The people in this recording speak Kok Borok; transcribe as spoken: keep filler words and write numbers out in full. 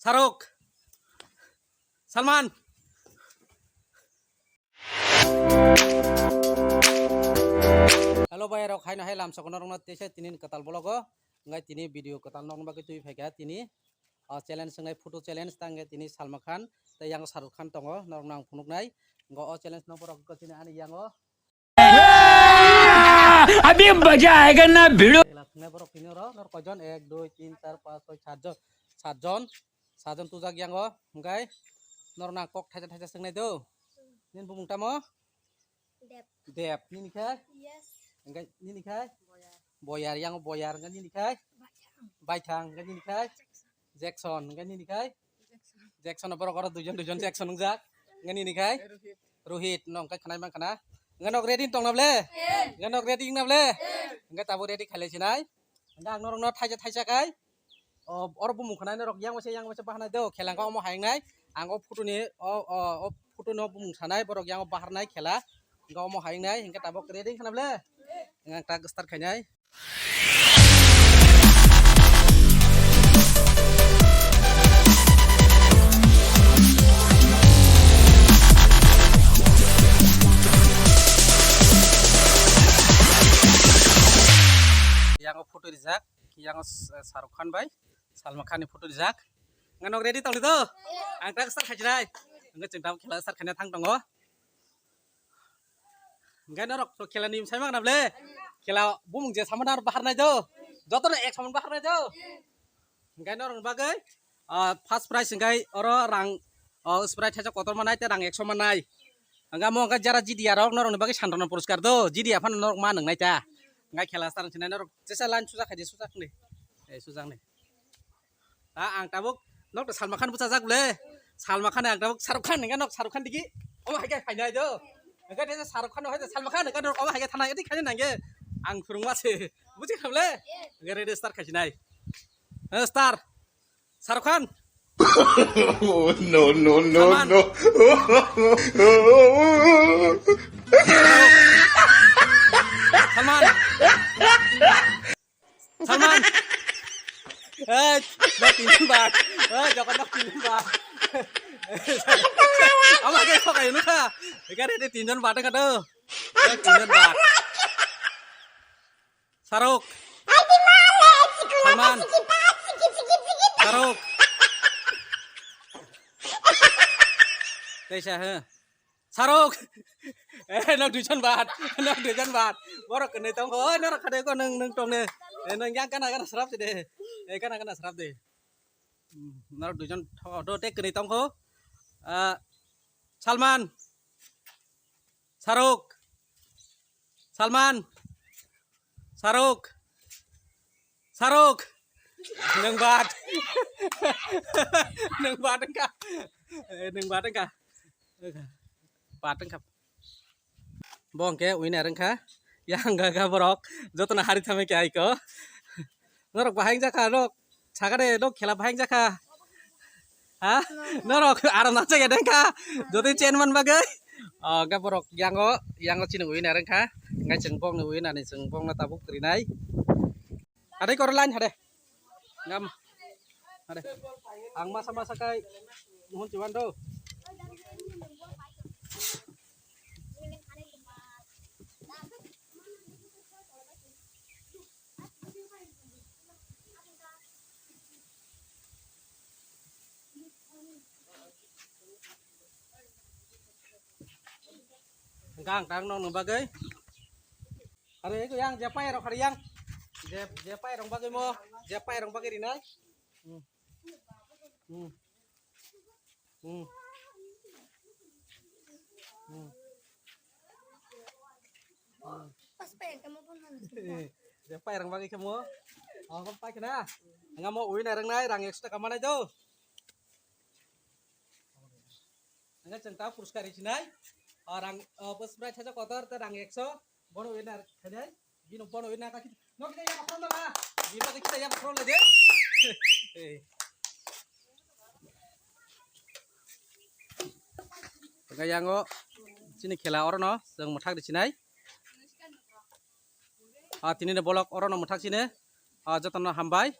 Saruk. Salman. Hello bai rok, haino hai lam sokno rokno tese tini kwtal vlog o. Ngai tini video kwtal nokno bagwi twi phaikha tini. O challenge wngnai photo challenge tangkhe tini Salman Khan tei yang Shahrukh Khan tongo, norokno ang phunuknai. Ngo o challenge no borok chini ani yango. Abhi maza aayega na bhidu. Khela thwngnai borok tini oro, nor koijon? Ek, dui, tin, char, panch, choi, sat jon. Sat jon. Sat jon tujak yango. Hwnkhe norokno ang kok thaisa thaisa swngnai do. Nini bumung tamo? Dep. Dep. Nini khai? Yes. Hwnkhe nini khai? Boyar. Boyar, yango Boyar. Hwnkhe nini khai? Baithang. Baithang. Hwnkhe nini khai? Jackson. Jackson. Hwnkhe nini khai? Jackson. Jackson, borok oro duijon duijon Jackson wngjak. Hwnkhe nini khai? Rohit. Rohit, no hwnkhe khwnai mankha na? Hwnkhe nok ready tongna ble? Eh. Hwnkhe nok ready wngna ble? Eh. Hwnkhe tabuk ready khailai sinai. Hwnkhe ang norokno thaisa thaisa khai, o, oro bumung khwnai norok yang waisa yang waisa bahanai do, khela hwnkhe omo hai wngnai. Ang o photo ni, o, o, o photo no bumung sanai, borok yang o baharnai khela. Hwnkhe omo hai wngnai, hwnkhe tabuk ready khna ble? Hwnkhe ang tak start khainai. Yang o photo rijak. Yang s-, Shahrukh Khan bai Salman Khan ni photo rijak. Hwnkhe nok ready tongdi do? Ang tak start khaijinai. Hwnkhe chwng tabuk khela start khaina thang tongo. Hwnkhe norok to khela ni sai mangna ble? Khela bumung je samana ar bahar nai do. Joto no ek saman bahar nai do. Hwnkhe norok bagwi, ah, first prize hwnkhe oro rang, ah, Sprite thaisa kotor manai tei rang ekso manai. Hwnkhe mo hwnkhe jara jidiya rok norokni bagwi sanrokno poriskar do, jidiya phano norok ma nwngnai ta. Hwnkhe khela start wngsinai norok jesa line suja khaidi, sujakni. Eh, sujakni. Ta ang tabuk nok to Salman Khan bwchajak le. Salman Khan ang tabuk Shahrukh Khan hwnkhe nok Shahrukh Khan digi. Omo hai khe khainai do. Hwnkhe tei Shahrukh Khan hai Salman Khan hwnkhe norok omo hai khe thana edi khainai nangkhe. Ang phwrwngma se. Buji khamle? Hwnkhe ready start khaisinai. Eh, start. Shahrukh Khan. Oh, no, no, no, Salman. No. Salman. Salman. Eh, no, tinjon bat. Eh, jokon no, tinjon bat. Ama ke sok ayo nukha. Ekare de tinjon bat ka do. Eh, tinjon bat. Saruk. Salman. Saruk. Teisa, he. Saruk. Eh, no duijon bat. No duijon bat. Borok kene tong. Oi, norok khade ko nang, nang tong ne. Eh, nang yang kana kana serap de. Eh, kana kana serap de. Hmm, norok duijon tho, do te kene tong ko. Ah, Salman. Saruk. Salman. Saruk. Saruk. Nang bat. Nang bat ka. Eh, nang bat ka. Bat ka. Bo hwnkhe winner wngkha. Yang gaga borok. Jotono hari thamai khe aiko. Norok bahai jakha rok. Sakade dok khela bahai jakha. Ha? Norok aram na chaya dengkha. Jodi chen man bagwi. O, ga borok yango, yango chini winner wngkha. Ngai chwng bokni winner ni chwng bokno tabuk krinai. Hade kor line hade. Ngam. Hade. Ang masa masa kai muhun chiwan do. Gang tang nong nang bagwi. Are ko yang jepai rok hari yang. Je, jepai rong bagwi mo, jepai rong bagwi rinai. Hmm. Hmm. Hmm. Hmm. Hmm. Pas pa yang kamu pun harus. Eh, dia pa yang bagi kamu. Oh, kamu pakai na. Nggak mau uin ereng nai, rang ekso taka mana itu? Nggak cengta puruskar isinai. Orang, eh, bus berat saja kotor, te rang ekso. Bono uin er, kene. Bino bono uin naka kita. No kita yang kotor na. Bino kita yang kotor lagi. Eh. Hwnkhe yango chini khela orono chwng mwthak rwchinai. Ah, tini ni vlog orono mwthak chini. Ah, jotono hambai.